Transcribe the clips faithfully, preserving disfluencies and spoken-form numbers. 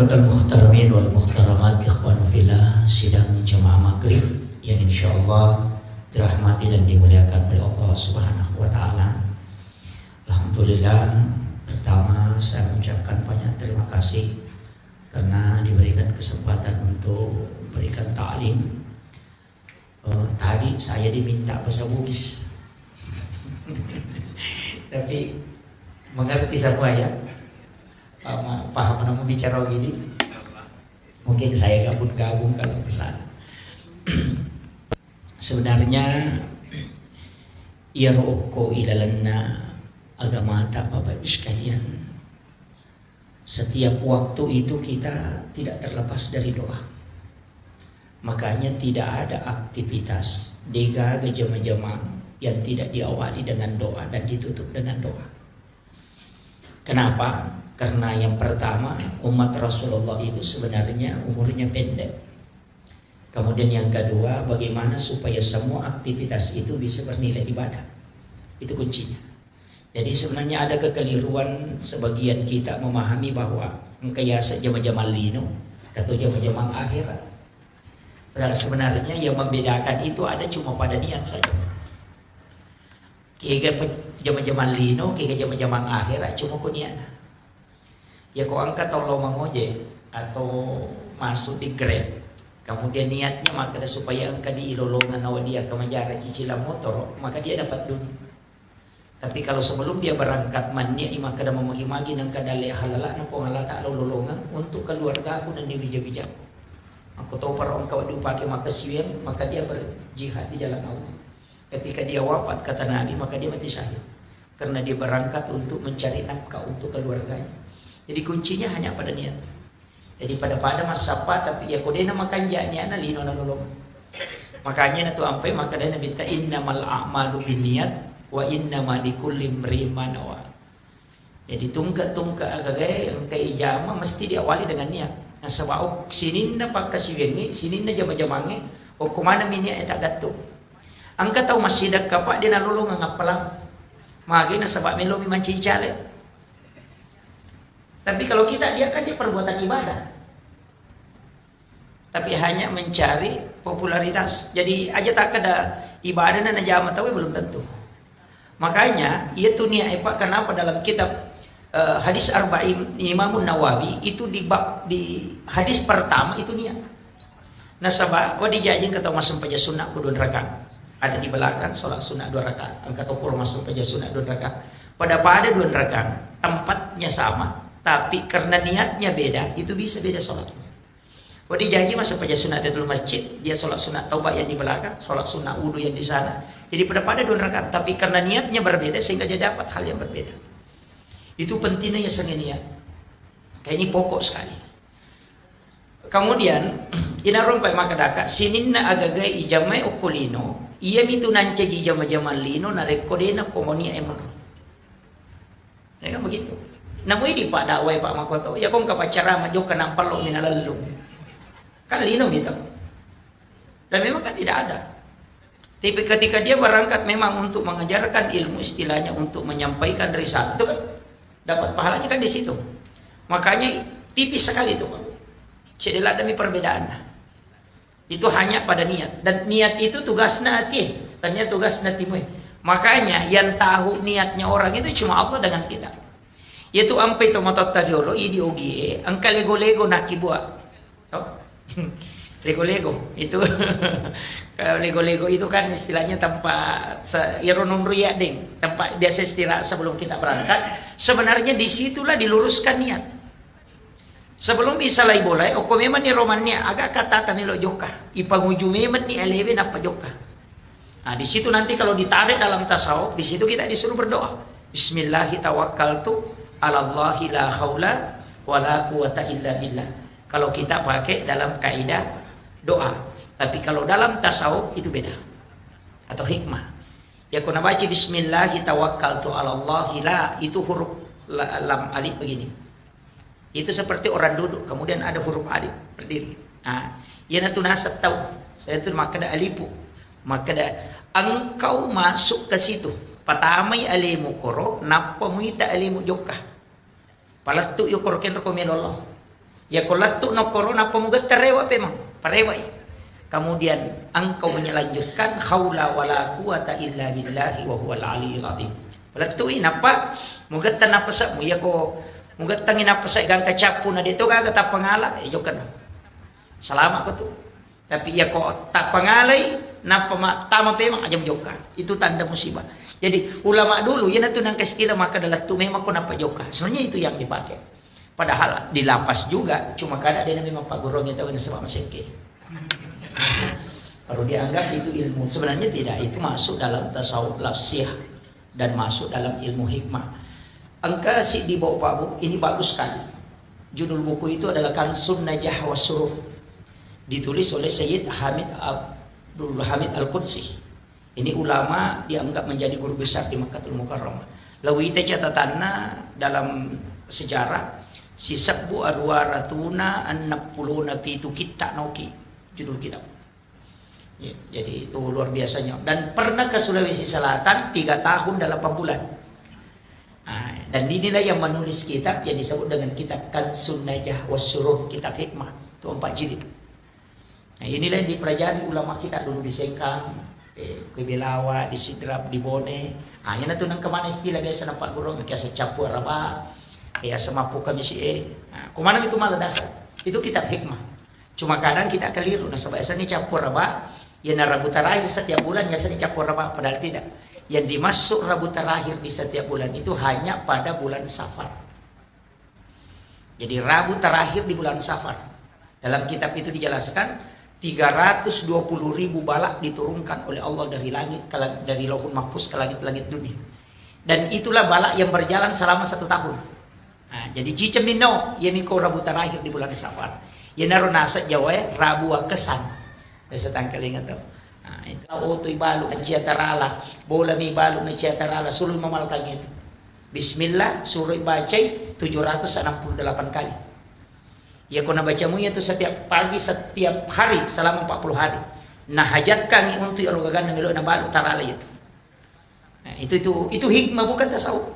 Al muhtaramin wal muhtaramat, ikhwan fillah, sidang jamaah maghrib yang insyaallah dirahmati dan dimuliakan oleh Allah Subhanahu wa Ta'ala. Alhamdulillah, pertama saya mengucapkan banyak terima kasih karena diberikan kesempatan untuk memberikan taklim. Eh, tadi saya diminta bahasa Bugis. Tapi mengerti semua ya. Paham, paham namu bicara gini. Mungkin saya gabung-gabung kalau ke sana. Sebenarnya, iyaro okko ilalenna agamata, Bapak Ibu sekalian, setiap waktu itu kita tidak terlepas dari doa. Makanya tidak ada aktivitas, degaga jama-jamang yang tidak diawali dengan doa dan ditutup dengan doa. Kenapa? Karena yang pertama, umat Rasulullah itu sebenarnya umurnya pendek. Kemudian yang kedua, bagaimana supaya semua aktivitas itu bisa bernilai ibadah. Itu kuncinya. Jadi sebenarnya ada kekeliruan sebagian kita memahami bahwa engka yaseng jama-jamang lino atau jama-jamang akhirat. Padahal sebenarnya yang membedakan itu ada cuma pada niat saja. Kega pe-, jama-jamang lino, kega jama-jamang akhirat, cuma ko niatna. Ya, ko engka tau lao mangojek atau masuk di Grab, kemudian niatnya makkeda supaya engka di ilolongeng nawa dia ke manjara cicilan motoro, maka dia dapat dunia. Tapi kalau sebelum dia berangkat, manniat i makkeda mamagi-magi nengka dalle halala na Puang Allah Ta'ala ulolongeng untuk keluargaku nenni wija-wijaku. Aku tahu para engka wadi upake makkasiwiang, maka dia berjihad di jalan Allah. Ketika dia wafat, kata Nabi, maka dia mati syahid. Karena dia berangkat untuk mencari nafkah untuk keluarganya. Jadi kuncinya hanya pada niat. Jadi pada-pada massappa, tapi ya kodena makanja niatna lino nalolong. Makanya na tu ampai makkedai Nabitta, "Innamal a'malu binniyat wa innama likulli imri'in ma nawa." Jadi tungke-tungke agagae engka ijama mesti diawali dengan niat. Nasaba ok-, sininna pakkasiwiangnge, sininna jama-jamangnge, okko manengmi niat e taggattung. Engka tau massidekka, Pak, de nalolongeng appalang. Magi nasaba melomi mancaji caleg. Tapi kalau kita lihat kan dia perbuatan ibadah. Tapi hanya mencari popularitas. Jadi aja takkeda ibadah na najama tau, belum tentu. Makanya, iya tu niat, eh, Pak, kenapa dalam kitab, eh, hadis Arba'in Imamun Nawawi itu di bab, di hadis pertama itu niat. Nasaba, wadi jajing kata massempaja sunnah ku dua rakaat. Ada di belakang sholat sunnah dua rakaat. Engka to pura massempaja sunnah dua rakaat. Pada-pada dua rakaat, tempatnya sama, tapi karena niatnya beda, itu bisa beda sholatnya. Wadi jajing massempaja sunnah tahiyatul masjid, dia sholat sunnah taubat yang di belakang, sholat sunnah wudu yang di sana. Jadi pada-pada dua rakaat, tapi karena niatnya berbeda sehingga dia dapat hal yang berbeda. Itu pentingnya ya sengenia. Kayak ini pokok sekali. Kemudian, inarompai makkedaka, sininna agagai ijamai okko lino, iyami tu nancaji jama-jamang lino narekko dena ko moni emang. Ya kan begitu. Namui di Pak dakwai Pak Makoto, ya kong kapaccara majokka nampallo minalellung. Kan lino gitu. Dan memang kan tidak ada. Tapi ketika dia berangkat memang untuk mengajarkan ilmu, istilahnya untuk menyampaikan risalah, itu kan dapat pahalanya kan di situ. Makanya tipis sekali itu, Pak. Cedela demi perbedaannya. Itu hanya pada niat. Dan niat itu tugasna hati. Tania tugasna timue. Makanya yang tahu niatnya orang itu cuma Allah dengan kita. Yaitu ampai to matotta riolo, idi ogie, engka lego-lego nakibua. Oh. Lego-lego itu. Kalau lego-lego itu kan istilahnya tempat se-, iro nonro iya, deng. Tempat biasa istirahat sebelum kita berangkat. Sebenarnya disitulah diluruskan niat. Sebelum isalai bolai, okko memang ni romannya, aga kata tamelo jokka. Ipanguju memang ni alewe nappa jokka. Nah, di situ nanti kalau ditarik dalam tasawuf, di situ kita disuruh berdoa. Bismillahi tawakkaltu alallahi la haula wala quwata illa billah. Kalau kita pakai dalam kaidah doa. Tapi kalau dalam tasawuf itu beda. Atau hikmah. Ya, kuna baca bismillahi tawakkaltu alallahi la, itu huruf la-, lam alif begini. Itu seperti orang duduk, kemudian ada huruf alif berdiri. Nah, iyana tu nasab tau. Saya tu makkeda alifu. Makkeda engkau masuk ke situ. Patamai alemu koro, nappa muita alemu jokka. Palettu yo koro kenro ko melo Allah. Iya ko lettu nokkoro nappa mugetta rewa pemang, parewa i. Kemudian engkau menyelanjutkan haula wala quwata illa billahi wa huwal aliyul azim. Lettu i nappa mugetta nappa sebbu, iya ko mugettangi nappa se gangka cappu na de to gaga tappa ngala, e jokka na. Salama ko tu. Tapi iya ko tappa ngalai nappa ma-, tama pemang, aja jokka. Itu tanda musibah. Jadi ulama dulu iya natu nangka istilah maka lettu memang ko nappa jokka. Sebenarnya itu yang dipakai. Padahal di lapas juga, cuma kada de nabi mappagurung itu nasaba masengke. Baru dianggap itu ilmu. Sebenarnya tidak, itu masuk dalam tasawuf lafsiyah dan masuk dalam ilmu hikmah. Engka siddi bau Pak Bu, ini bagus sekali. Judul buku itu adalah Kansun Najah wa Surur. Ditulis oleh Sayyid Hamid Abdul Hamid Al-Qudsi. Ini ulama dianggap menjadi guru besar di Makkatul Mukarramah. Lawita catatanna dalam sejarah, sisebbu aruwa ratuna enneng pulona pitu kitta noki judul kitab. Ya, jadi itu luar biasanya. Dan pernah ke Sulawesi Selatan tiga tahun delapan bulan. Ah, dan inilah yang menulis kitab yang disebut dengan kitab Kansun Najah was Surur, kitab hikmah. Itu empat jilid. Nah, inilah yang dipelajari ulama kita dulu di Sengkang, eh, ke Belawa, di Sidrap, di Bone. Ah, yana tu nang kemana istilah biasa nampak guru, kiasa capu araba, kiasa mapu kamisi, eh. Nah, kemana itu malah dasar? Itu kitab hikmah. Cuma kadang kita keliru, nasaba biasanya capu araba, yana Rabu terakhir setiap bulan biasanya capu araba, padahal tidak. Yang dimaksud Rabu terakhir di setiap bulan itu hanya pada bulan Safar. Jadi Rabu terakhir di bulan Safar. Dalam kitab itu dijelaskan tiga ratus dua puluh ribu balak diturunkan oleh Allah dari langit ke lang-, dari Lauhul Mahfuz ke langit-langit dunia. Dan itulah balak yang berjalan selama satu tahun. Nah, jadi ciceng minno, iya miko Rabu terakhir di bulan Safar. Iyanaro naseng Jawa e, Rabu Wakesan. Biasa tangkalinga to. Nah, itu. Oto ibalu na cia tarala, bola mi balu na cia tarala, sulu mamalkang itu. Bismillah, suroi bacai tujuh ratus enam puluh delapan kali. Iya ko nabacamu iya tu setiap pagi, setiap hari selama empat puluh hari. Nah, hajatkangi untuk ero gaganna melo na balu tarala itu. Nah, itu, itu, itu hikmah, bukan tasawuf.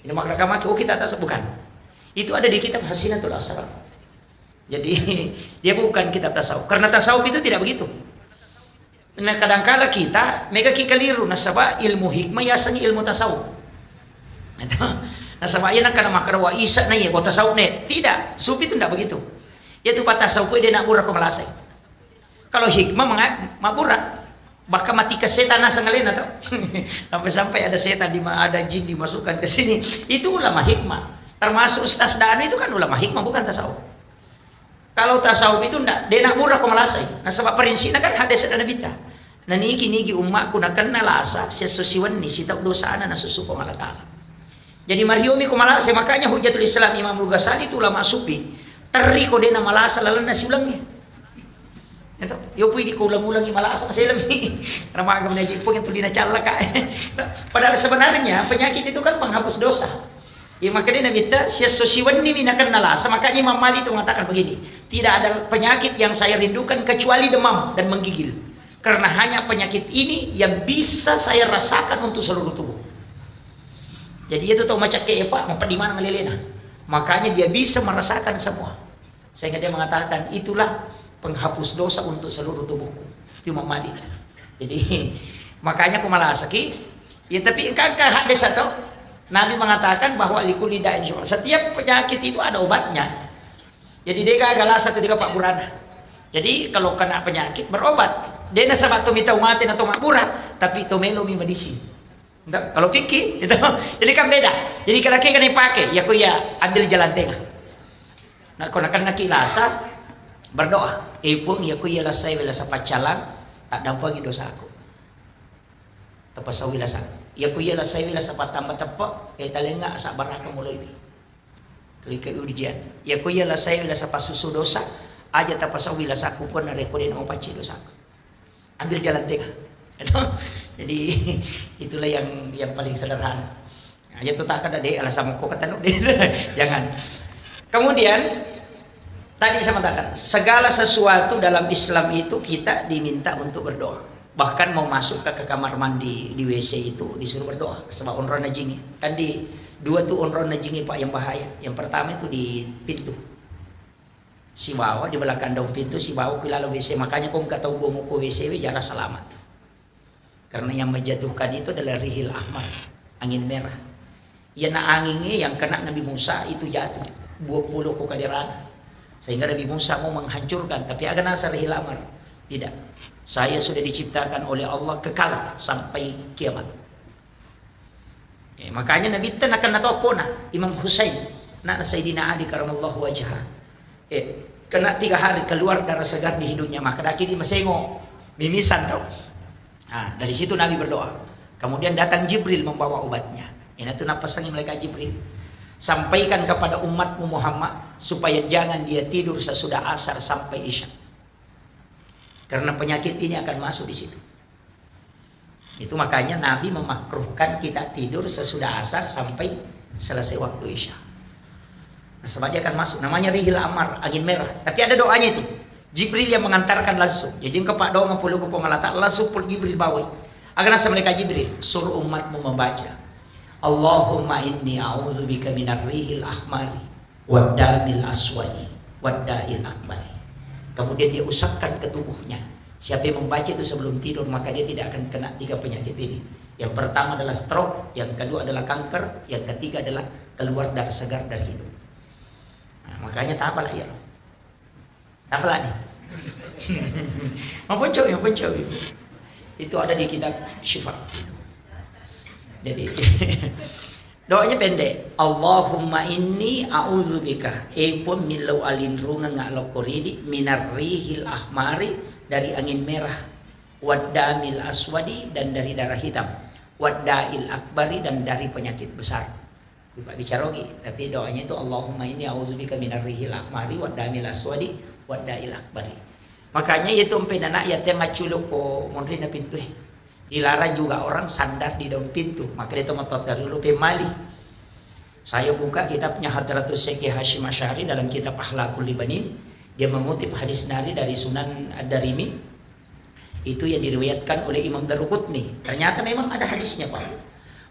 Ini makna kamaki, oh, kita tasawuf, bukan. Itu ada di kitab Hasinatul Asrar. Jadi, dia bukan kitab tasawuf. Karena tasawuf itu tidak begitu. Nah, kadangkala kita mega ki keliru, nasaba ilmu hikmah yasengngi ilmu tasawuf. Itu. Nasaba iya nakkana makkeda wa isa na iya, ko tasawuf ne. Tidak, sufi itu tidak begitu. Iya tu pa tasawuf de na bura ko malasai. Kalau hikmah menga-, mabura, bahkan mati ke setan naseng alena tau. Sampai-sampai ada setan di ma-, ada jin dimasukkan ke sini. Itu ulama hikmah. Termasuk Ustaz Danu itu kan ulama hikmah, bukan tasawuf. Kalau tasawuf itu ndak, de na bura ko malasai. Nasaba prinsipna kan hadis dan Nabitta. Na nigi-nigi ummakku nakenna lasa, siesso siwenni, sitau dosana nasusu Puang Allah Ta'ala. Jadi mariomi ko malasa, makanya Hujjatul Islam Imam Al-Ghazali itu ulama sufi. Terri ko de na malasa lalenna siulengnge. Itu, yo pui ko ulang-ulangi malasa, maselemi. Ramaga menaji pun yang tulina callaka. Padahal sebenarnya penyakit itu kan penghapus dosa. Ya, makanya Nabi ta, siesso siwenni mi nakenna lasa, makanya Imam Malik itu mengatakan begini, tidak ada penyakit yang saya rindukan kecuali demam dan menggigil. Karena hanya penyakit ini yang bisa saya rasakan untuk seluruh tubuh. Jadi itu tau macakke ya Pak, mau di mana ngelelena. Makanya dia bisa merasakan semua. Sehingga dia mengatakan, itulah penghapus dosa untuk seluruh tubuhku. Itu Imam Malik. Jadi, makanya ku malasaki, ya tapi engka, engka hadis atau Nabi mengatakan bahwa likulli da'in syufa. Setiap penyakit itu ada obatnya. Jadi, de gaga lasa tu de gaga pabburana. Jadi, kalau kena penyakit, berobat. De nasaba to mitau mate na to mabbura, tapi to melo mi medisi. Nda, kalau fikih, itu. Jadi kan beda. Jadi, kalau kena dipakai, ya ko iya ambil jalan tengah. Nah, ko nakennaki lasa, berdoa. Eh, Puang, ya ko iya lasai we lasa paccalang, tak dampuangi dosaku. Tapasauwi lasa. Ya ko iya lasai we lasa patamba teppe, eh, talenga sabbaraka muloi. Klik ujian. Iya ko iya lasai lasa pasusu dosa, aja tapasauwi lasaku pun narekko de na mapacci dosaku. Ambil jalan tengah. Jadi itulah yang, yang paling sederhana. Aja tu tak ada de alasan moko kata nu de. Jangan. Kemudian tadi saya mengatakan segala sesuatu dalam Islam itu kita diminta untuk berdoa. Bahkan mau masuk ke, ke kamar mandi, di W C itu disuruh berdoa sebab onronna jingi. Kan di dua tuh onronna jingi, Pak, yang bahaya. Yang pertama itu di pintu. Sibawa di belakang daun pintu, sibawa ku lalo W C. Makanya ko engka tau bomo ko W C we, jara selamat. Karena yang menjatuhkan itu adalah rihil ahmar, angin merah. Iyana angingnge yang kena Nabi Musa itu jatuh, dua puluh ko kaderana. Sehingga Nabi Musa mau menghancurkan, tapi aga nasa rihil ahmar? Tidak. Saya sudah diciptakan oleh Allah kekal sampai kiamat. Eh, makanya Nabitta nakenna to pona, Imam Husain, anakna Sayyidina Ali karamallahu wajha. Eh, kena tiga hari keluar darah segar di hidungnya, maka daki di masengo, mimisan tau. Nah, dari situ Nabi berdoa. Kemudian datang Jibril membawa obatnya. Ina tu napasangi malaikat Jibril. Sampaikan kepada umatmu Muhammad supaya jangan dia tidur sesudah asar sampai isya. Karena penyakit ini akan masuk di situ. Itu makanya Nabi memakruhkan kita tidur sesudah asar sampai selesai waktu isya. Nah, sebab dia akan masuk. Namanya rihil amar, angin merah. Tapi ada doanya itu. Jibril yang mengantarkan langsung. Jadi engka paddoangeng pole ko Puang Allah Ta'ala, langsung pole Jibril bawai. Aga nasa malaikat Jibril, suruh umatmu membaca, "Allahumma inni a'udzubika minar rihil ahmari waddamil aswadi wadda'il akbari." Kemudian dia usapkan ke tubuhnya. Siapa yang membaca itu sebelum tidur, maka dia tidak akan kena tiga penyakit ini. Yang pertama adalah stroke, yang kedua adalah kanker, yang ketiga adalah keluar darah segar dari hidung. Nah, makanya tapa lah ya. Tapa lah nih. Maponco, maponco. Itu ada di kitab Syifa. Jadi, doanya pendek. "Allahumma inni a'udzubika." Eh, Puang, millau alinrungeng lokko ridi, "minar rihil ahmari," dari angin merah, "waddamil aswadi," dan dari darah hitam, "wadda'il akbari," dan dari penyakit besar. Ku pabbicara ogi, tapi doanya itu, "Allahumma inni a'udzubika minar rihil ahmari waddamil aswadi wadda'il akbari." Makanya itu empe nana ya te macculuk ko monrina pintu eh. Dilarang juga orang sandar di daun pintu. Maka dia tomat dulu pemali. Saya buka kitabnya Hadratus Syekh Hasyim Asy'ari dalam kitab Akhlaqul Libanin. Dia mengutip hadis nari dari Sunan Ad-Darimi. Itu yang diriwayatkan oleh Imam Daruqutni. Ternyata memang ada hadisnya, Pak.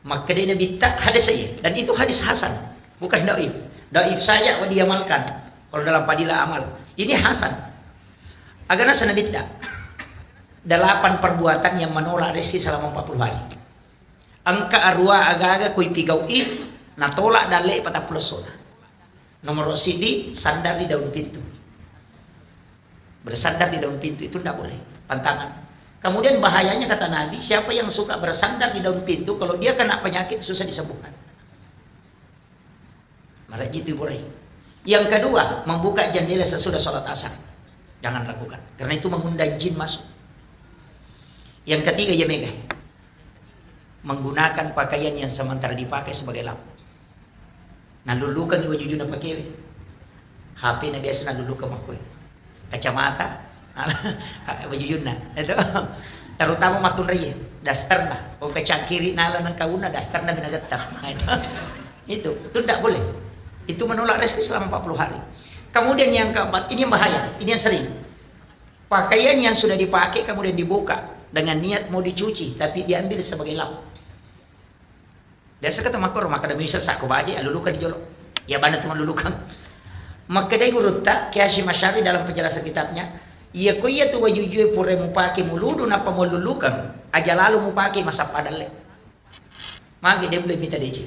Makkeda Nabitta hadis saya. Dan itu hadis hasan. Bukan daif. Daif saja wa diamalkan. Kalau dalam fadilah amal. Ini hasan. Aga nasa Nabitta. Delapan perbuatan yang menolak rezeki selama empat puluh hari. Engka arua aga-aga kui pigau'i, natolak dalle patappulo essona. Nomor siddi, sandar di daun pintu. Bersandar di daun pintu itu ndak boleh, pantangan. Kemudian bahayanya kata Nabi, siapa yang suka bersandar di daun pintu, kalau dia kena penyakit susah disembuhkan. Marajji tu iburai. Yang kedua, membuka jendela sesudah sholat asar. Jangan lakukan. Karena itu mengundang jin masuk. Yang ketiga, ya mega. Menggunakan pakaian yang sementara dipakai sebagai lap. Nalulukangi wajujuna pakewe. H P na biasa nalulukang makkoe. Kacamata, wajujunna. Itu. Terutama makkunraie, dasterna. Ko kacangkiri nala nengkauna, dasterna bina gettang. Nah, itu. Itu, itu ndak boleh. Itu menolak rezeki selama empat puluh hari. Kemudian yang keempat, ini yang bahaya, ini yang sering. Pakaian yang sudah dipakai kemudian dibuka dengan niat mau dicuci, tapi diambil sebagai lap. Biasa kata makkoro, makkeda misa sakko baje alulukan di jolo. Ya bana tu malulukang. Makkedai gurutta Kiashi Masyari dalam penjelasan kitabnya, iya ko iya tu wajujue pura mupake muludu nappa mululukang, aja lalu mupake masappa dalle. Magi de mita deci.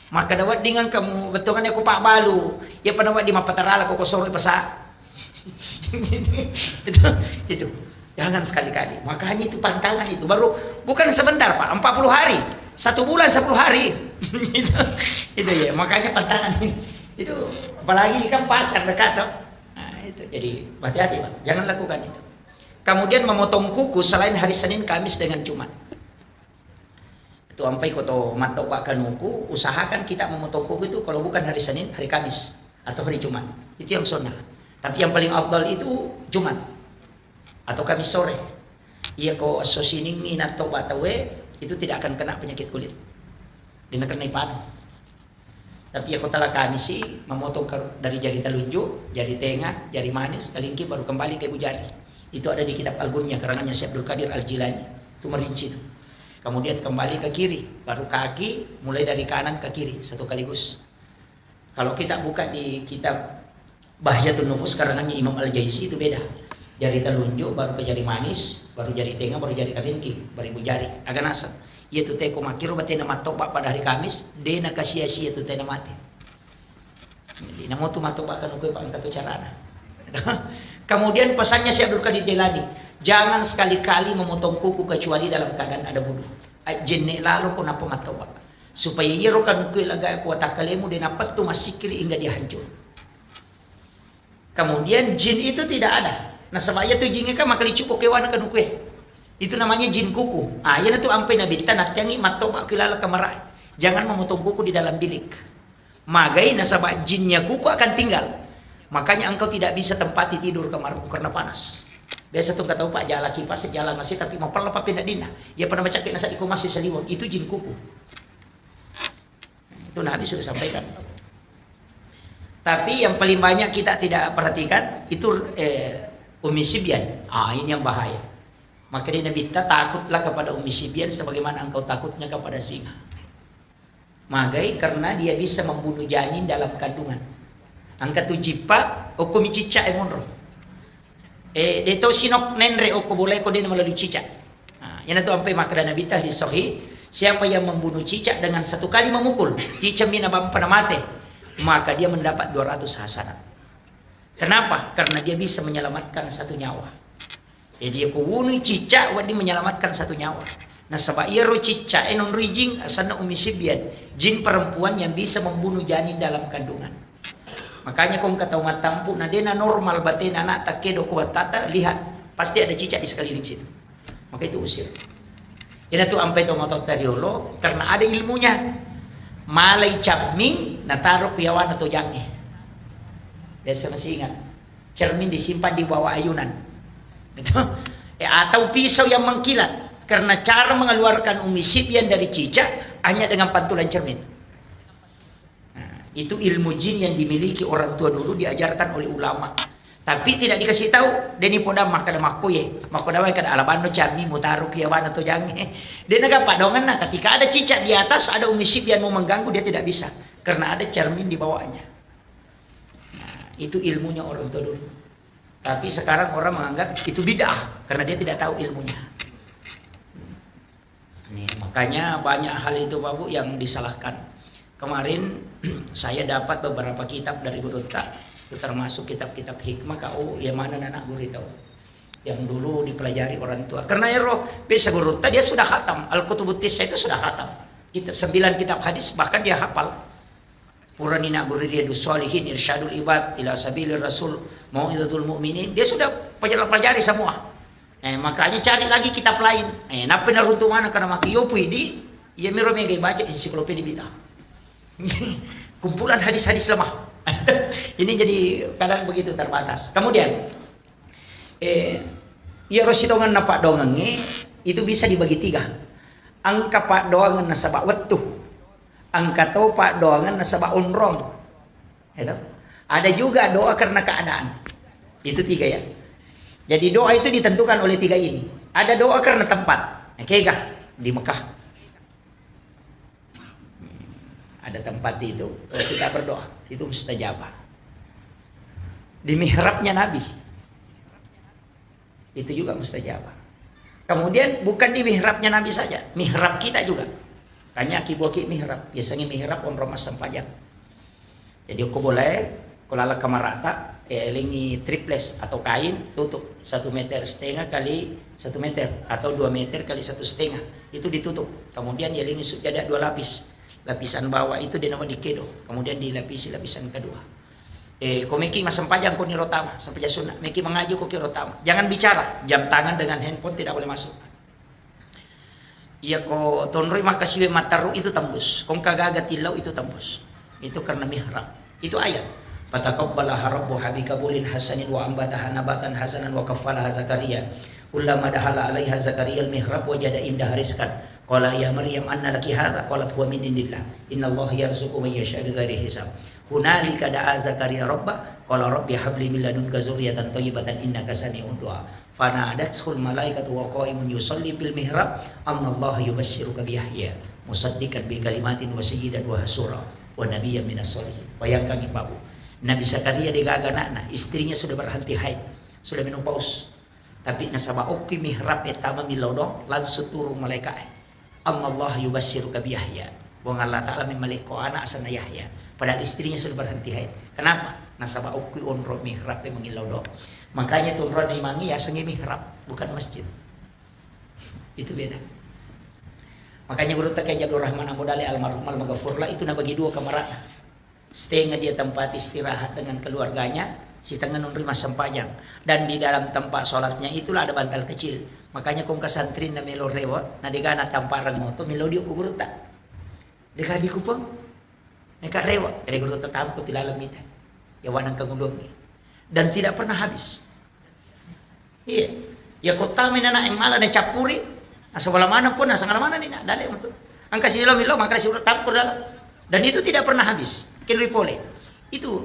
Makkeda wedding engka mu bettuanna ko pabbalu, iya pada wedding mappatarala ko kosoro pasa. Itu, itu. Jangan sekali-kali. Makanya itu pantangan itu. Baru bukan sebentar, Pak, empat puluh hari. Satu bulan sepuluh hari. Itu, itu ya. Makanya pantangan itu. Apalagi ini kan pasar dekat toh. Nah, itu. Jadi hati-hati, Pak. Jangan lakukan itu. Kemudian memotong kuku selain hari Senin, Kamis dengan Jumat. Itu ampai ko to mattoba kanuku, usahakan kita memotong kuku itu kalau bukan hari Senin, hari Kamis atau hari Jumat. Itu yang sunnah. Tapi yang paling afdal itu Jumat atau Kamis sore. Iya ko esso Siningngi nattoba tauwe, itu tidak akan kena penyakit kulit. Dena kena ipanu. Tapi iya ko tala Kamisi, memotong ke, dari jari telunjuk, jari tengah, jari manis, telingki, baru kembali ke ibu jari. Itu ada di kitab Al-Gunyah, karangannya Syekh Abdul Qadir Al-Jilani. Itu merinci itu. Kemudian kembali ke kiri, baru kaki, mulai dari kanan ke kiri, satu kaligus. Kalau kita buka di kitab Bahjatun Nufus karangannya Imam Al-Jaisi itu beda. Jari telunjuk, baru ke jari manis, baru jari tenga, baru jari karingki, baribu jari. Aga naseng. Iya tu teko makkiro batena mattoba pada hari Kamis, de nakasia-sia tu tena mate. Jadi namo tu mattoba kanukue pa engka tu carana. Kemudian pesannya Syekh Abdul Qadir Jailani, jangan sekali-kali memotong kuku kecuali dalam keadaan ada wudu. Ai, jenne lalo ko nappa mattoba. Supaya iyaro kanukue laga ko watakkalemu de napettu massikkiri hingga dia hancur. Kemudian jin itu tidak ada. Nasaba iya tu jingnge kan makalicu ko kewana kanukue. Itu namanya jin kuku. Ah, iya tu ampai Nabitta nattiangi mattoba kilala kamarae. Jangan memotong kuku di dalam bilik. Magai nasaba jinnya kuku akan tinggal. Makanya engkau tidak bisa tempati tidur kamarmu karena panas. Biasa tu engka tau pa jala kipas, jala masih tapi mapella pa pinadinna. Iya pada macam kena sa iko masih saliwang. Itu jin kuku. Itu Nabi sudah sampaikan. Tapi yang paling banyak kita tidak perhatikan itu eh, Ummi Sibyan. Ah, ini yang bahaya. Maka dia Nabi, takutlah kepada Ummi Sibyan sebagaimana engkau takutnya kepada singa. Magai karena dia bisa membunuh janin dalam kandungan. Engka tu jippa, okko mi cicca e monro. Eh, de to sinok nenre okko bolae ko de melalui cicak. Nah, yana tu ampai makkeda Nabi ta hadis sahih, siapa yang membunuh cicak dengan satu kali memukul, cicak mina bampa na mate, maka dia mendapat dua ratus hasanat. Kenapa? Karena dia bisa menyelamatkan satu nyawa. Jadi ko wunui cicak wedding menyelamatkan satu nyawa. Nasaba iyaro cicak e nonroi jin, asanna Ummi Sibyan, jin perempuan yang bisa membunuh janin dalam kandungan. Makanya ko engka tau mattampu na dena normal batena anak takkedo ko wattata, lihat, pasti ada cicak di sekeliling situ. Maka itu usir. Ina tu ampai to matotta riolo karena ada ilmunya. Malai camming nataro ku yawana to jange. Biasa masih ingat. Cermin disimpan di bawah ayunan. Gitu. Eh, atau pisau yang mengkilat. Karena cara mengeluarkan Ummi Sibyan dari cicak hanya dengan pantulan cermin. Nah, itu ilmu jin yang dimiliki orang tua dulu diajarkan oleh ulama. Tapi tidak dikasih tahu. Deni poda makkeda makkoye. Makkoda wae kada alabanno cermin mutaro ki yawana to jange. Dena gapa donganna ketika ada cicak di atas, ada Ummi Sibyan mau mengganggu, dia tidak bisa. Karena ada cermin di bawahnya. Nah, itu ilmunya orang tua dulu. Tapi sekarang orang menganggap itu bid'ah karena dia tidak tahu ilmunya. Ini, makanya banyak hal itu Pak Bu yang disalahkan. Kemarin saya dapat beberapa kitab dari gurutta, termasuk kitab-kitab hikmah, kau yang mana anak guru tahu. Yang dulu dipelajari orang tua. Karena ero biasa gurutta dia sudah khatam. Al-Kutubut Tisa itu sudah khatam. Kitab, sembilan kitab hadis bahkan dia hafal. Purani nagguri Riyadus Shalihin, Irsyadul Ibad ila Sabilir Rasul, Mau'izatul Mu'minin, dia sudah pelajari semua. Eh, makanya cari lagi kitab lain. Eh, nappa naruntu mana karena maki yopu di, iya miro mega baca ensiklopedia bid'ah. Kumpulan hadis-hadis lemah. Ini jadi kadang begitu terbatas. Kemudian, eh, iya rosi dongan napa dongangi itu bisa dibagi tiga. Engka paddoangeng nasaba wettu, engka to paddoangeng nasaba onrong. Ya toh? Ada juga doa karena keadaan. Itu tiga ya. Jadi doa itu ditentukan oleh tiga ini. Ada doa karena tempat. Nah, kega di Mekah. Ada tempat itu, kalau kita berdoa, itu mustajabah. Di mihrabnya Nabi. Itu juga mustajabah. Kemudian bukan di mihrabnya Nabi saja, mihrab kita juga. Tanya ki buah ki mihrab, biasanya mihrab onrong massempajang. Jadi ko boleh, ko lala kamarata, eh, lengi triples atau kain, tutup satu meter setengah kali satu meter atau dua meter kali satu setengah. Itu ditutup. Kemudian ya lengi sujada dua lapis. Lapisan bawah itu dia nama dikedo. Kemudian dilapisi lapisan kedua. Eh, ko meki massempajang ko niro tama, sempajang sunat. Meki mangaji ko kiro tama. Jangan bicara, jam tangan dengan handphone tidak boleh masuk. Iya ko tonroi makkasiwe matteru itu tembus. Ko engka gaga tillau itu tembus. Itu karena mihrab. Itu ayat. Fataqabbalaha rabbuha biqabulin hasanin wa ambataha nabatan hasanan wa kaffalaha Zakaria. Kullama dakhala alaiha Zakaria al-mihrab wajada indaha rizqan. Qala ya Maryam anna laki hadza? Qalat huwa min indillah. Innallaha yarzuqu man yasha bighairi hisab. Hunalika da'a Zakaria rabba, qala rabbi habli min ladunka dzurriyyatan thayyibatan innaka sami'ud du'a. Fanadathul malaikatu wa qaimun yusalli fil mihrab, annallaha yubasyiruka bi Yahya musaddiqan bi kalimatin wa sayyidan wa hasura. Wa nabiyyan minas sholihin. Bayangkangi, Pak, Bu. Nabi Zakaria degaga anakna, istrinya sudah berhenti haid, sudah menopause. Tapi nasaba okki mihrab e tama millau doang, langsung turun malaika e. Annallaha yubasysyruka bi Yahya. Puang Allah Ta'ala memmalekko anak asenna Yahya. Padahal istrinya sudah berhenti haid. Kenapa? Nasaba okki onro mihrab e mangillau doang. Makanya tu onronna imangnge yasengnge mihrab, bukan masjid. Itu beda. Makanya gurutta Kiai Abdul Rahman Ambo Dale almarhum almaghfurlah itu nabagi dua kamarana. Setengah dia tempat istirahat dengan keluarganya, sitengnga nonroi massempajang. Dan di dalam tempat sholatnya itulah ada bantal kecil. Makanya kongka santrinna melo rewe, na degana tampareng moto, melo dio ku gurutta. Dega di kupang. Neka rewe, kede gurutta tampo tilaleng mita. Ya wanang kangulungi. Dan tidak pernah habis. Iya. Ya kottamai nana mala nacappuri, nasaba la maneng pun, nasangala maneng ni, na, dale metu. Engka silo milo, maka si urut campur dalam. Dan itu tidak pernah habis. Kenri pole. Itu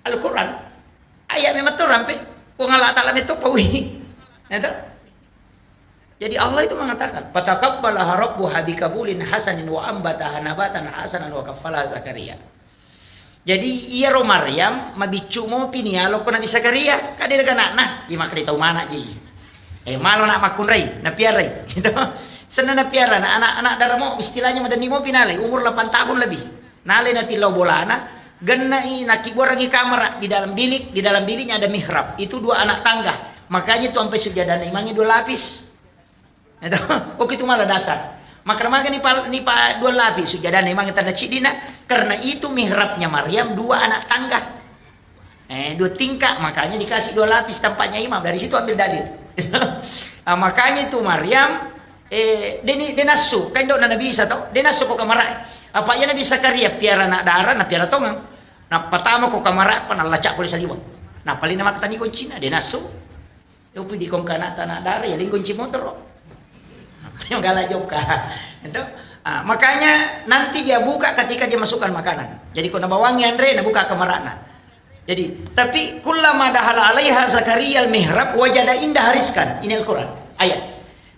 Al-Quran. Ayat memang tu rampe. Puang Allah Ta'ala metu pawi. Ya toh? Jadi Allah itu mengatakan, "Fataqabbalaha rabbuha biqabulin hasanin wa ambataha nabatan hasanan wa kaffalaha Zakaria." Jadi iyaro Maryam mabiccu mopi ni alokko Nabi Zakaria, kade daga anakna, iya makkeda tau mana ji. Eh, malo nak makkunrai, napiarai. Gitu. Senna napiara, na anak-anak daramo istilahnya madenni mopi nalai, umur delapan tahun lebih. Nalai natillau bolana, gennai nakibuarangi kamara di dalam bilik, di dalam biliknya ada mihrab. Itu dua anak tangga. Makanya itu sampai sujadana imangnge dua lapis. Itu, oke, itu malah dasar. Maka maka ni pa, ni pa dua lapis sujadana imangnge tanna ciddina, karena itu mihrabnya Maryam dua anak tangga. Eh, dua tingkat, makanya dikasih dua lapis tempatnya imam. Dari situ ambil dalil. Ah, makanya itu Maryam, eh, deni, denassu, kan dok Nabi Isa tau, denassu ko kamara. Apa iya Nabi Zakaria piara anak dara, na piara tongang. Na pertama ko kamara, apa nallacak polisi liwat. Na paling nama ketani kuncina, denassu. Yopi di kongkana tanah dara, ya lingkunci motor. Yang galak joka. Itu. Ah, makanya nanti dia buka ketika dia masukkan makanan. Jadi ko nabawangi anre, nabuka kamarana. Jadi, tapi kullama dahala alaiha Zakaria al-mihrab wajada indaha rizqan. Ini Al-Quran. Ayat.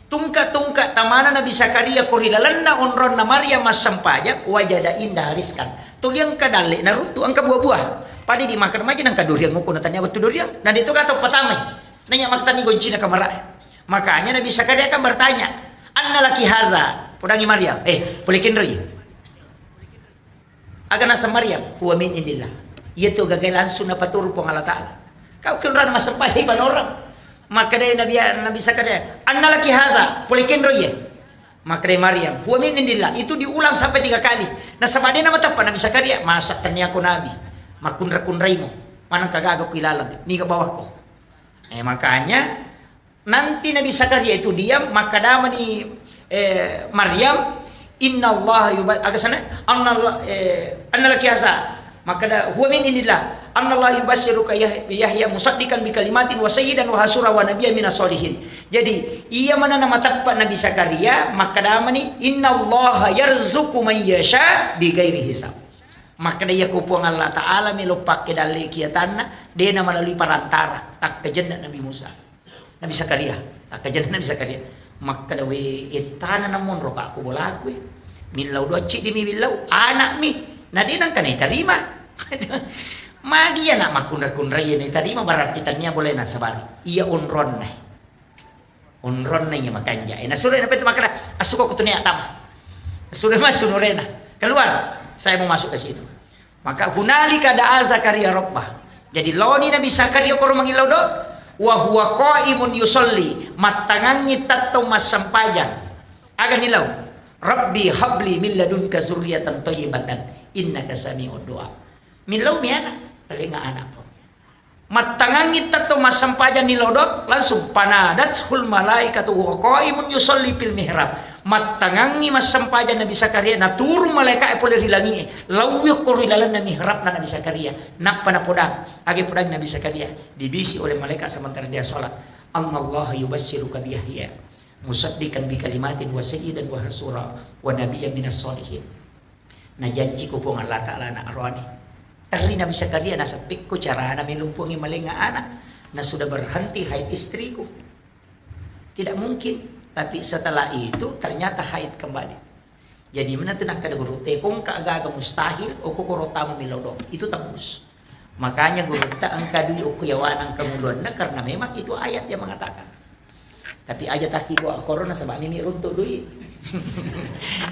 Tungka-tungka tamana Nabi Zakaria ko ri lalenna onronna Maryam massempajang, wajada indaha rizqan. Tuli engka dalle naruttu, engka buah-buah. Pada dimakan maja nangka duriang nguku na tania wettu duriang. Na itu kata pertama. Nanya maktani goncina kamara. Makanya Nabi Zakaria kan bertanya, "Anna laki haza?" Podangi Maryam, "Eh, pole kenroi?" Aga naseng Maryam, "Huwa min indillah." Iya tu gagai langsung napaturu Puang Allah Ta'ala. Kau kenrana massempajang ibadah orang. Makkedai Nabi, Nabi Zakaria, "Anna laki haza?" Pole kenroi ye. Makkedai Maryam, "Huwa min indillah." Itu diulang sampai tiga kali. Nasaba dena mateppa Nabi Zakaria, "Masa tenniako Nabi. Makkunra-kunraimo. Maneng kagaga ku ilaleng. Niga bawakko." Eh, makanya nanti Nabi Zakaria itu diam, maka damani, eh, Maryam, "Inna Allah yuba-," aga sana? "Anna Allah, eh, anna laki haza?" Maka da, "Huwa min indillah. Anna Allah yubasysyruka Yah-, Yahya musaddiqan bi kalimatin wa sayyidan wa hasura wa nabiyya minas sholihin." Jadi, iya mana nama teppa Nabi Zakaria, maka damani, "Inna Allah yarzuqu man yasha bi ghairi hisab." Makkeda iya ko Puang Allah Ta'ala melo pakke dalle kiatanna, dena melalui perantara, takkajenna Nabi Musa. Nabi Zakaria, takkajenna Nabi Zakaria. Makkeda, "We, ettana namonro ka ko bolaku e. Millau doa ciddi mi millau, anak mi. Na dena engka naitarima." Magi iya nak makkunra-kunrai naitarima, berarti tania boleh nasabari. Iya onronna. Onronna iya makanja. Eh, nasuro na petu makkeda, "Assuko ko tunia tama." Nasuro massu nurena. "Keluar, saya mau masuk ke situ." Maka hunalika da'a Zakaria rabbah. Jadi laoni Nabi Zakaria koro mangillau do, wa huwa qaimun yusalli, mattangangngi tettong massempajang. Aga nilau? "Rabbi habli min ladunka zurriyatan thayyibatan innaka sami'ud du'a." Millau mi anak, talenga anak pun. Mattangangngi tettong massempajang ni lodok, langsung, "Fanadathul malaikatu wa qaimun yusalli fil mihrab." Mattangangngi massempajang Nabi Zakaria, naturung malaika'e pole ri langi'e, lawi okko ri lalenna mihrabna Nabi Zakaria. Nappa napodang, age podang Nabi Zakaria, dibisi oleh malaikat sementara dia sholat, "Annallaha yubasysyruka bi Yahya musaddiqan bi kalimatin wa sayyidan wa hasura wa nabiyyan minas sholihin." Najanci ko Puang Allah Ta'ala anak rohani. Terri Nabi Zakaria nasaba pekko carana melumpungi malenga anak. Na sudah berhenti haid istriku. Tidak mungkin. Tapi setelah itu ternyata haid kembali. Jadi mana tu nakkeda gurutta, ko engka aga-aga mustahil, okko koro tama millau doang. Itu tembus. Makanya gurutta engka dui okko yawana engka muluanna, karena memang itu ayat yang mengatakan. Tapi aja taki bawa korona sebab mimi runtuk dui.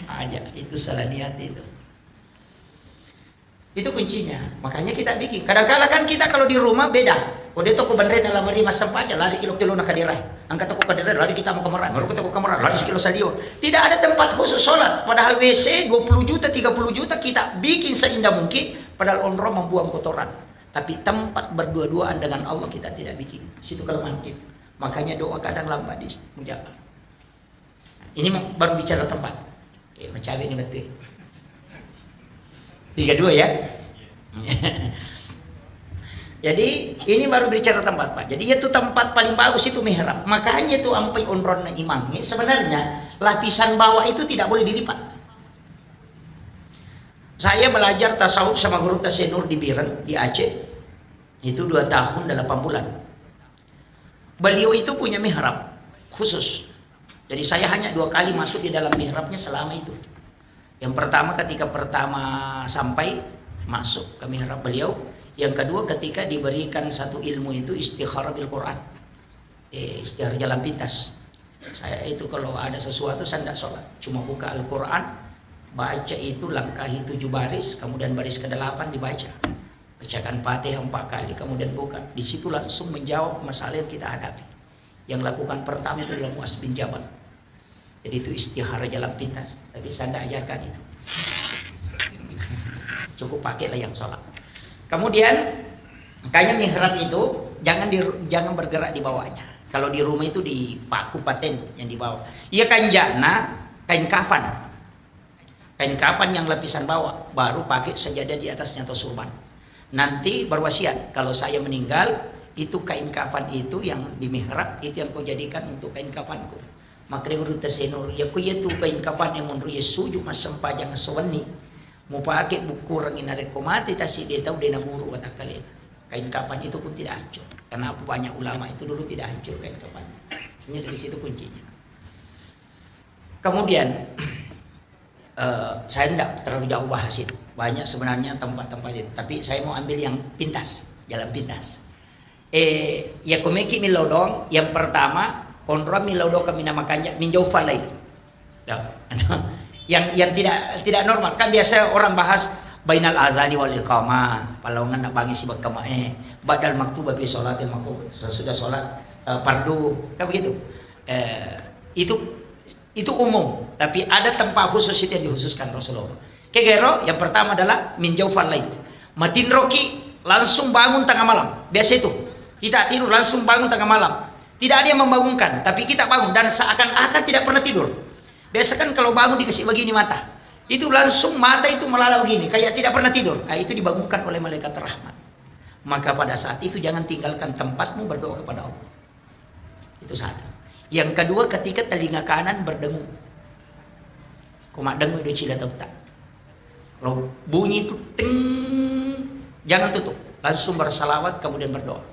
Aja, itu salah niat itu. Itu kuncinya. Makanya kita bikin. Kadang-kala kan kita kalau di rumah beda. Oh, dia toko benrena lamari massempajang, lari kilo-kilo na kadera. Angkat toko kadera, lari kita mau kamar, baru kita ke kamar, lari sekilo salio. Tidak ada tempat khusus sholat. Padahal W C dua puluh juta, tiga puluh juta kita bikin seindah mungkin. Padahal onrong membuang kotoran. Tapi tempat berdua-duaan dengan Allah kita tidak bikin. Situ kelemahan kita. Makanya doa kadang lambat di mujabah. Ini ma-, baru bicara tempat. Eh, macawe ini betul. Tiga dua ya. Jadi ini baru bicara tempat, Pak. Jadi itu tempat paling bagus itu mihrab. Makanya itu ampai onronna imamnya. Sebenarnya lapisan bawah itu tidak boleh dilipat. Saya belajar tasawuf sama guru Tasya Nur di Biren, di Aceh. Itu dua tahun delapan bulan. Beliau itu punya mihrab khusus. Jadi saya hanya dua kali masuk di dalam mihrabnya selama itu. Yang pertama ketika pertama sampai masuk ke mihrab beliau, yang kedua ketika diberikan satu ilmu itu istikharah bil Quran. Eh, istikharah jalan pintas. Saya itu kalau ada sesuatu saya tidak sholat, cuma buka Al-Quran, baca itu langkahi tujuh baris, kemudian baris kedelapan dibaca. Bacakan Fatihah empat kali, kemudian buka. Di situ langsung menjawab masalah yang kita hadapi. Yang lakukan pertama itu adalah Muaz bin Jabal. Jadi itu istihara jalan pintas. Tapi saya tidak ajarkan itu. Cukup pakailah yang sholat. Kemudian, makanya mihrab itu jangan di, jangan bergerak di bawahnya. Kalau di rumah itu dipaku paten yang di bawah. Iya kanjana kain kafan. Kain kafan yang lapisan bawah, baru pakai sajadah di atasnya atau surban. Nanti berwasiat, kalau saya meninggal, itu kain kafan itu yang di mihrab, itu yang kau jadikan untuk kain kafanku. Makanya guru Tasya Nur, ya ku iya tu kain kafan yang menurut ya sujud massempajang sewenni. Mau pakai buku orang ini narekko mati tasi dia tahu dia naburu kata kalian. Kain kafan itu pun tidak hancur. Karena apa banyak ulama itu dulu tidak hancur kain kafannya. Sebenarnya dari situ kuncinya. Kemudian, eh, saya tidak terlalu jauh bahas itu. Banyak sebenarnya tempat-tempat itu. Tapi saya mau ambil yang pintas, jalan pintas. Eh, ya komeki millau doang. Yang pertama, onrong millau doang kami nama kanja minjau falai. Ya. Yang yang tidak tidak normal. Kan biasa orang bahas bainal azani wal iqamah. Palawangan nak bangi sibak kama eh. Badal maktuba fi sholatil maktub. Sesudah sholat eh, fardu. Kan begitu. Eh, itu itu umum, tapi ada tempat khusus itu yang dikhususkan Rasulullah. Kegero, yang pertama adalah min jaufal lail. Matinroki langsung bangun tengah malam. Biasa itu. Kita tidur langsung bangun tengah malam. Tidak ada yang membangunkan, tapi kita bangun dan seakan-akan tidak pernah tidur. Biasa kan kalau bangun dikasih begini mata. Itu langsung mata itu melala begini, kayak tidak pernah tidur. Ah, itu dibangunkan oleh malaikat rahmat. Maka pada saat itu jangan tinggalkan tempatmu berdoa kepada Allah. Itu satu. Yang kedua, ketika telinga kanan berdengung. Ko maddengung do cila tauta. Kalau bunyi itu ting, jangan tutup. Langsung bersalawat, kemudian berdoa.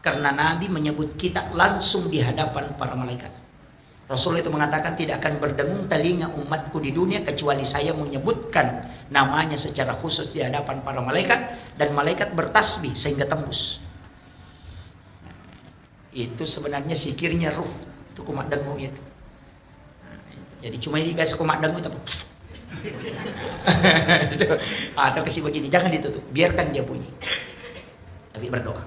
Karena Nabi menyebut kita langsung di hadapan para malaikat. Rasul itu mengatakan, "Tidak akan berdengung telinga umatku di dunia kecuali saya menyebutkan namanya secara khusus di hadapan para malaikat, dan malaikat bertasbih sehingga tembus." Itu sebenarnya sikirnya ruh. Itu kumaddengu itu. Jadi cuma ini biasa kumaddengu itu apa? Atau kasih begini, jangan ditutup, biarkan dia bunyi. Tapi berdoa.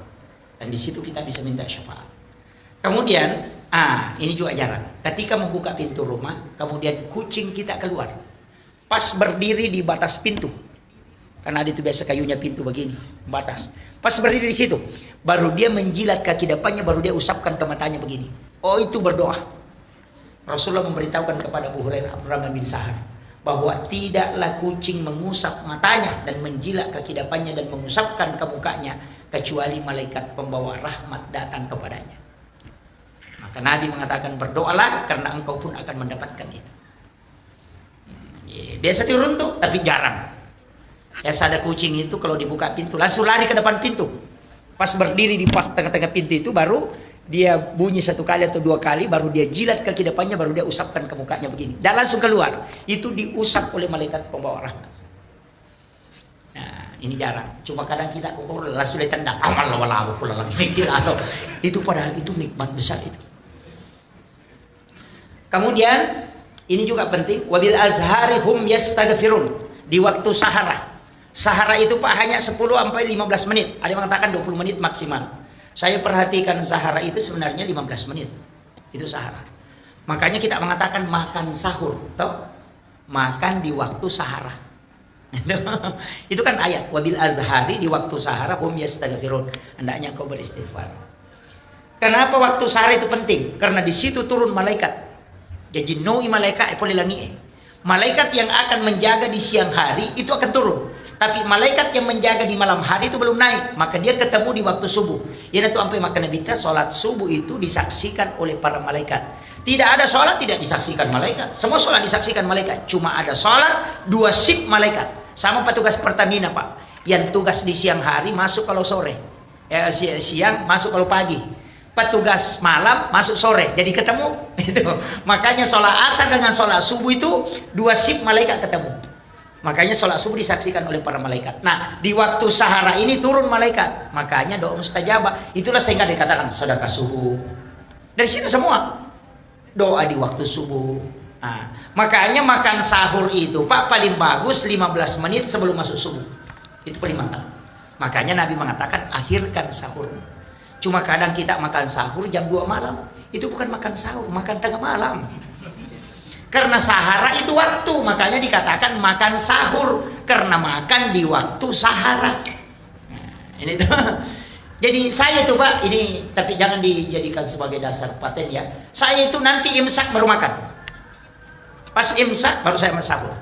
Dan di situ kita bisa minta syafaat. Kemudian, ah, ini juga jarang. Ketika membuka pintu rumah, kemudian kucing kita keluar. Pas berdiri di batas pintu. Karena ada itu biasa kayunya pintu begini, batas. Pas berdiri di situ, baru dia menjilat kaki depannya, baru dia usapkan ke matanya begini. Oh, itu berdoa. Rasulullah memberitahukan kepada Abu Hurairah, Abdurrahman bin Sahar, bahwa tidaklah kucing mengusap matanya dan menjilat kaki depannya dan mengusapkan ke mukanya kecuali malaikat pembawa rahmat datang kepadanya. Maka Nabi mengatakan, "Berdoalah karena engkau pun akan mendapatkan itu." Iya, biasa turun tuh, tapi jarang. Biasa ada kucing itu kalau dibuka pintu, langsung lari ke depan pintu. Pas berdiri di pas tengah-tengah pintu itu, baru Dia bunyi satu kali atau dua kali, baru dia jilat kaki depannya, baru dia usapkan ke mukanya begini. Dan langsung keluar. Itu diusap oleh malaikat pembawa rahmat. Nah, ini jarang. Cuma kadang kita kok langsung ditendang. Amal wala aku pulang lagi. Itu padahal itu nikmat besar itu. Kemudian, ini juga penting, wabil azhari hum yastaghfirun. Di waktu sahara. Sahara itu, Pak, hanya sepuluh sampai lima belas menit. Ada yang mengatakan dua puluh menit maksimal. Saya perhatikan sahara itu sebenarnya lima belas menit. Itu sahara. Makanya kita mengatakan makan sahur, toh? Makan di waktu sahara. Itu kan ayat, "Wabil azhari," di waktu sahara, "hum yastaghfirun." Hendaknya kau beristighfar. Kenapa waktu sahara itu penting? Karena di situ turun malaikat. Jadi noi malaikat e pole langi e. Malaikat yang akan menjaga di siang hari itu akan turun. Tapi malaikat yang menjaga di malam hari itu belum naik. Maka dia ketemu di waktu subuh. Iyanatu ampai makkeda Nabitta, salat subuh itu disaksikan oleh para malaikat. Tidak ada salat tidak disaksikan malaikat. Semua salat disaksikan malaikat. Cuma ada salat dua sip malaikat. Sama petugas Pertamina, Pak. Yang tugas di siang hari masuk kalau sore. Eh, si-, siang masuk kalau pagi. Petugas malam masuk sore. Jadi ketemu. Itu. Makanya salat asar dengan salat subuh itu dua sip malaikat ketemu. Makanya salat subuh disaksikan oleh para malaikat. Nah, di waktu sahara ini turun malaikat. Makanya doa mustajabah. Itulah sehingga dikatakan sedekah subuh. Dari situ semua. Doa di waktu subuh. Nah, makanya makan sahur itu, Pak, paling bagus lima belas menit sebelum masuk subuh. Itu paling mantap. Makanya Nabi mengatakan, "Akhirkan sahur." Cuma kadang kita makan sahur jam dua malam. Itu bukan makan sahur, makan tengah malam. Karena sahara itu waktu, makanya dikatakan makan sahur. Karena makan di waktu sahara. Nah, ini tuh. Jadi saya tuh, Pak, ini, tapi jangan dijadikan sebagai dasar paten ya. Saya itu nanti imsak baru makan. Pas imsak baru saya sahur.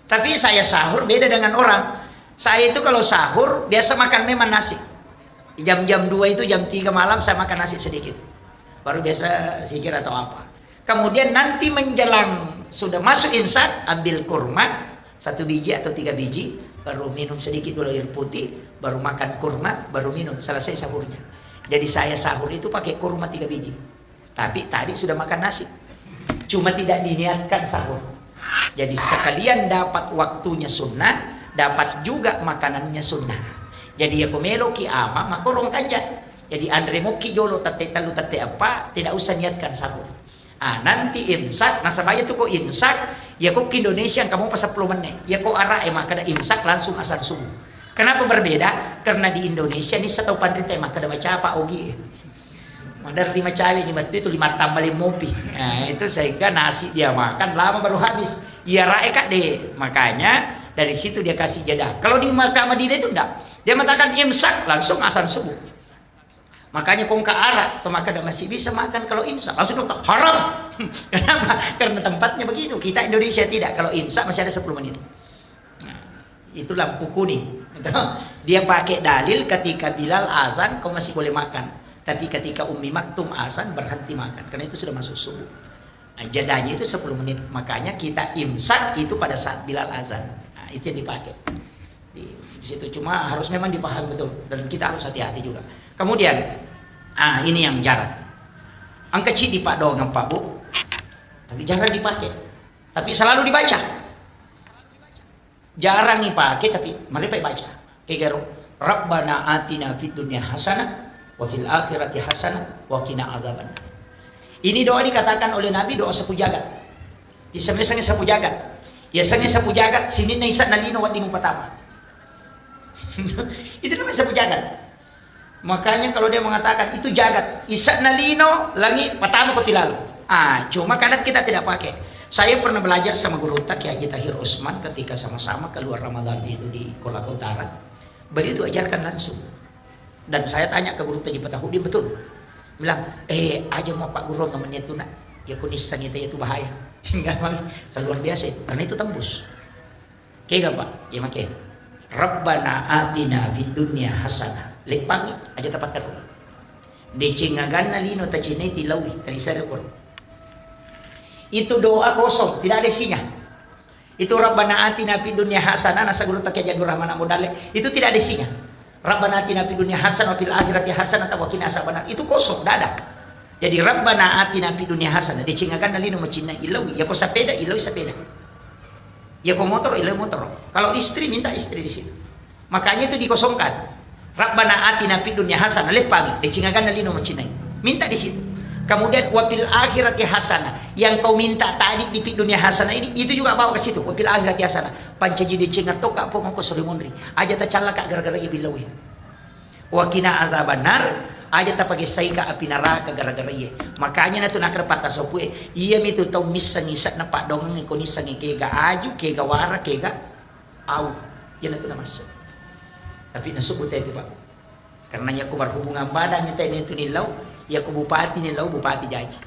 Tapi saya sahur beda dengan orang. Saya itu kalau sahur biasa makan memang nasi. Jam-jam dua itu, jam tiga malam saya makan nasi sedikit. Baru biasa zikir atau apa. Kemudian nanti menjelang sudah masuk imsak, ambil kurma satu biji atau tiga biji, baru minum sedikit dulu air putih, baru makan kurma, baru minum, selesai sahurnya. Jadi saya sahur itu pakai kurma tiga biji. Tapi tadi sudah makan nasi. Cuma tidak diniatkan sahur. Jadi sekalian dapat waktunya sunnah, dapat juga makanannya sunnah. Jadi ya ko meloki ama, makorong kanja. Jadi anre moki jolo tette tellu tette eppa, tidak usah niatkan sahur. Ah, nanti imsak, nasaba iya tu ko imsak, iya ko ki Indonesia engka mopa seppulo menne. Iya ko Arab e makkeda imsak langsung azan subuh. Kenapa berbeda? Karena di Indonesia ni setau panrita e makkeda macapa ogi e. Maderri macawe ni mettu itu lima tambah lima mopi. Nah, itu sehingga nasi dia makan lama baru habis. Iya Arab e kadde. Makanya dari situ dia kasih jeda. Kalau di Makkah Madinah itu ndak. Dia mengatakan imsak langsung azan subuh. Makanya ko engka Arab, to makkeda masih bisa makan kalau imsak. Langsung dokter, "Haram." Kenapa? Karena tempatnya begitu. Kita Indonesia tidak. Kalau imsak masih ada sepuluh menit. Nah, itu lampu kuning. Dia pakai dalil ketika Bilal azan, kau masih boleh makan. Tapi ketika Ummi Maktum azan, berhenti makan. Karena itu sudah masuk subuh. Nah, jedanya itu sepuluh menit. Makanya kita imsak itu pada saat Bilal azan. Nah, itu yang dipakai. Di, di situ cuma harus memang dipahami betul dan kita harus hati-hati juga. Kemudian, ah, ini yang jarang. Engka ciddi paddoangeng, Pak, Bu. Tapi jarang dipakai. Tapi selalu dibaca. Jarang dipakai tapi mereka baca. Kegaro, "Rabbana atina fid dunya hasanah wa fil akhirati hasanah wa qina azaban." Ini doa dikatakan oleh Nabi doa sapu jagat. Isengnge sapu jagat. Isengnge sapu jagat, sininna isa na lino wedding mupatama. Itu namanya sapu jagat. Makanya kalau dia mengatakan itu jagat, isa na lino, langi, patama ko tilalo. Ah, cuma kadang kita tidak pakai. Saya pernah belajar sama guru Kiai Haji Tahir Usman ketika sama-sama keluar Ramadan itu di Kolaka Utara. Beliau itu ajarkan langsung. Dan saya tanya ke guru Haji Fatahudin, betul. Bilang, "Eh, aja mau Pak Guru nggak menyentuh nak. Ya kunis sanita itu bahaya." Seluar biasa itu, karena itu tembus. Kega, Pak? Ya, make. "Rabbana atina fid dunya hasanah." Leppangi, aja tapatteru. Deceng aganna lino tacinai tilaui, talisare pun. Itu doa kosong, tidak ada isinya. Itu "Rabbana atina fid dunya hasanah," nasa guru Kiai Haji Abdul Rahman Abu Dalle, itu tidak ada isinya. Rabbana atina fid dunya hasanah wa fil akhirati hasanah wa qina azabannar. Itu kosong, dada. Jadi Rabbana atina fid dunya hasanah, deceng aganna lino macinnai, illau, yako sapeda, illau sapeda. Yako motor, illau motor. Kalau istri, minta istri di situ. Makanya itu dikosongkan. Rabbana atina fid dunya hasanah, leppangi, deceng aganna lino macinnai. Minta di situ. Kemudian wa fil akhirati hasanah, yang kau minta tadi di fid dunya hasanah ini, itu juga bawa ke situ. Wa fil akhirati hasanah. Pancaji deceng atau ka pokok ko sore monri. Aja tacallaka gara-gara iya billawe. Wa qina azabannar, aja tapagessaika api naraka gara-gara iye. Makanya natu nakra patta sopue, iya mitu tau missengi ise'na paddoangeng ko nissengi kega aju, kega wara, kega au. Iya natu namasse. Tapi nasubbu te itu, Pak. Karena yakko berhubungan badan ni te itu nillau, yakko bupati nillau, bupati jaji.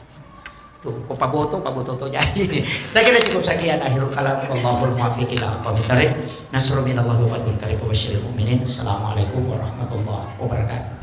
Tuh, ko paboto, paboto to jaji. Saya kira cukup sekian akhirul kalam. Wallahul muwaffiq ila aqwamit thariq. Nasrun minallahi wa fathun qarib wa basyiril mu'minin. Assalamualaikum warahmatullahi wabarakatuh.